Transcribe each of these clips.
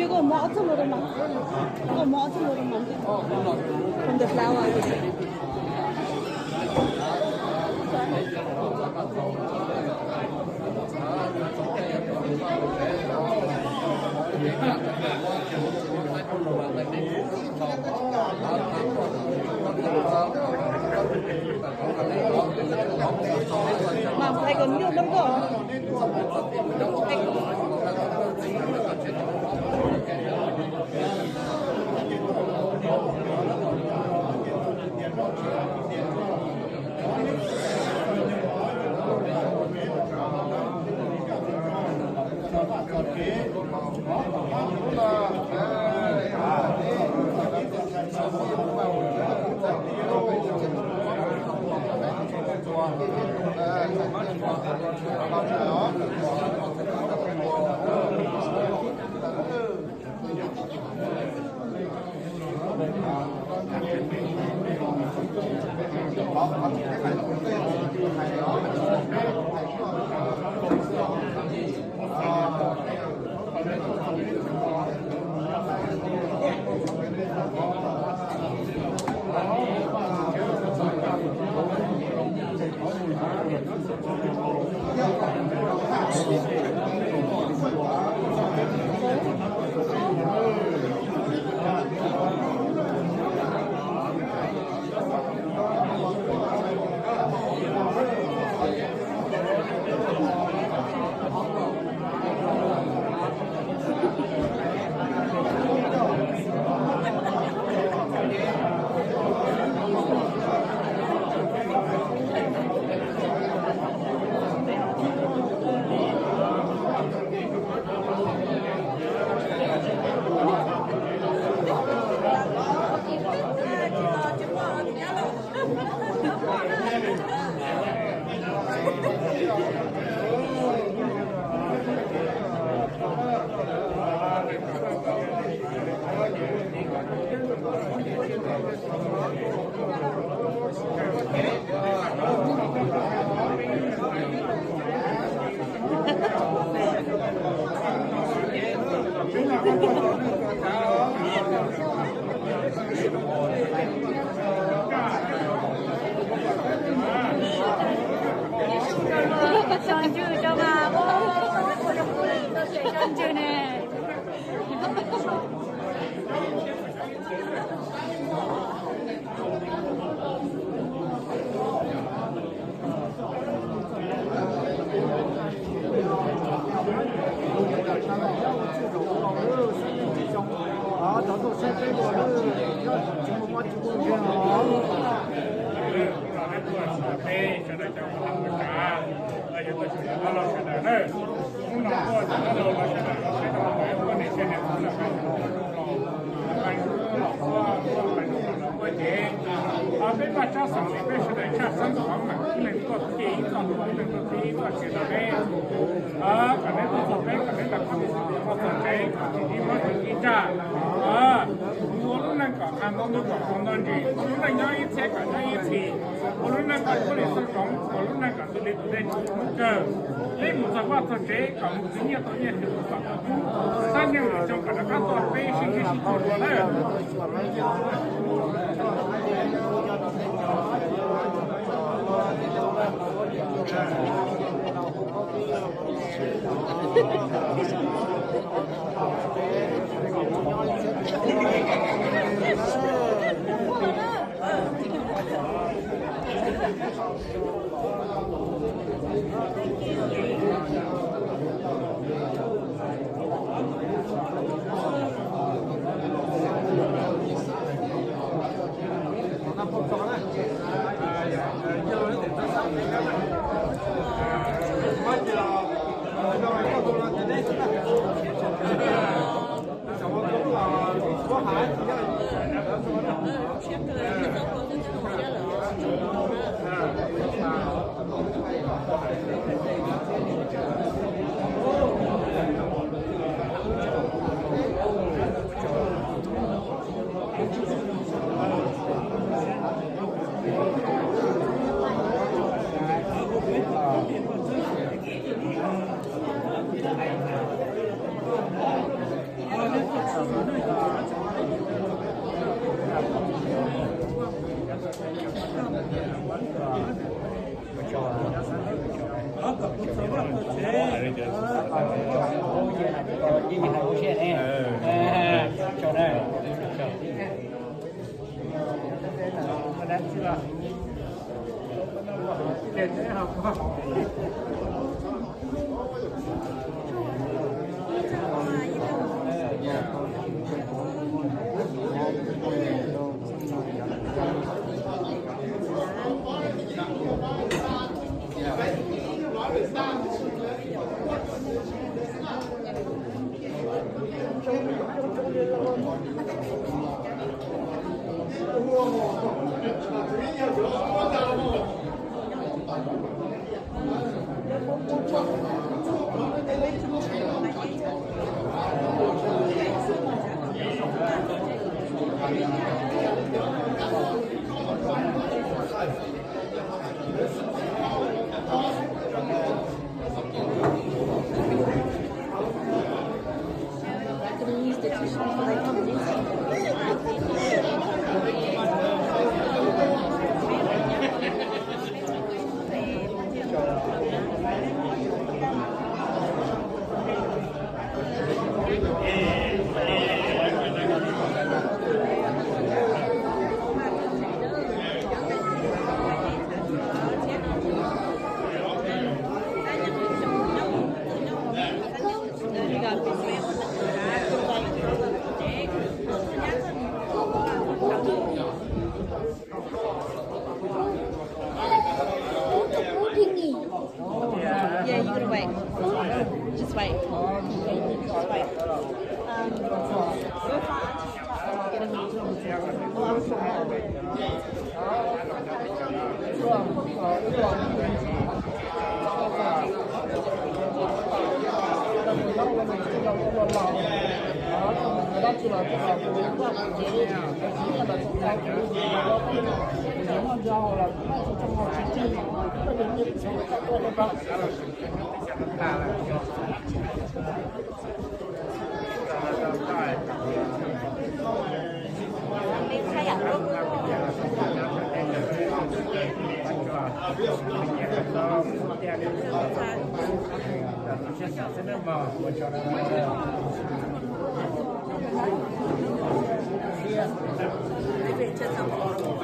Koj muab ob txoj los rau mas. Koj muab ob txoj los rau mas. From the flower. Mas hais kom nyuaj nrog koj. Tso ntswg tso mas, tso ntswg ne. Peb Vaj Tsab Xeem Lis peb sawv daws tshaj xeeb xov mas ib leeg tuaj thib ib txoj hlua, ib leeg tuaj thib ib txoj sia rau peb. Kom neb tuaj txog peb, kom neb tau koj tus txiv tus qhua txog tsev, kom tsis ntsib mob tsis ntsib ntsaj. Ua lub neej kom qab nto ntug kom qab nto ntsis, ua lub neej nyob ib txhiab kom nyob ib txhis, ua lub neej kom cuab li xeeb zoov, ua lub neej kom ntuj li tus dej tsis muaj kawg. Peb mus txog vaj txog tsev kom mus khwv nyiaj tau nyiaj, khwv kub kom kub, txhob nyeej lwm xyoo kom rov qab tuaj peb sib ntsib sib tshua dua na. Yeah, you gotta wait. Just wait. Just wait. Um,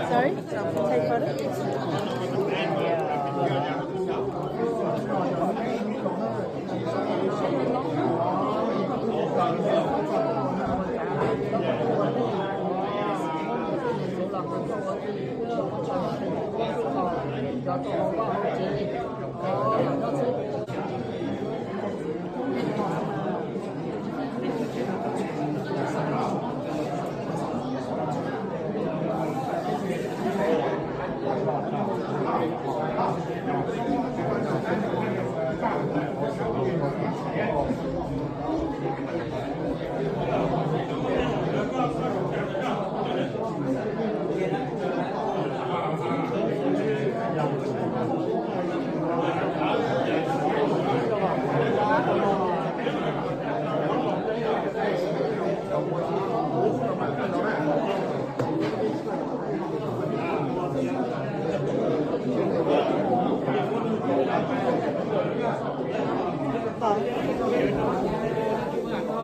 Sorry? Take photo?